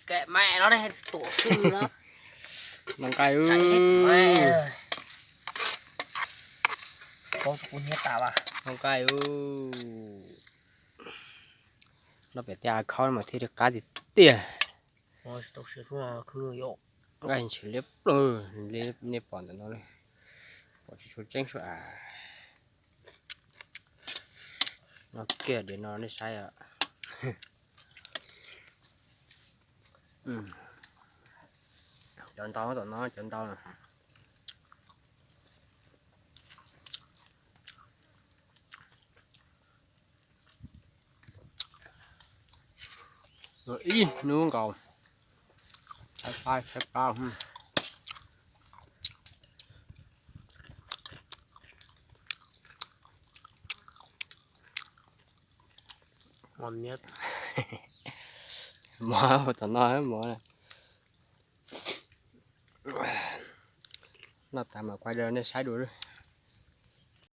Kệ mẹ nó đi, tổ sư nó. Noj nqaij ub. Noj nqaij ub. Noj pem tej av khaub mas thiaj li qab tiag tiag. Nqaij ntshis liab ploog li nej pom ntawm no, pom tsis tshua tseeb sua av. Noj kiag diav no nej saib os. Cov ntau tom no cov ntau na. Ib hnub nkaus. Saib pab, saib pab. Mov tom no mov. Noj tas mas quay rau nej saib dua.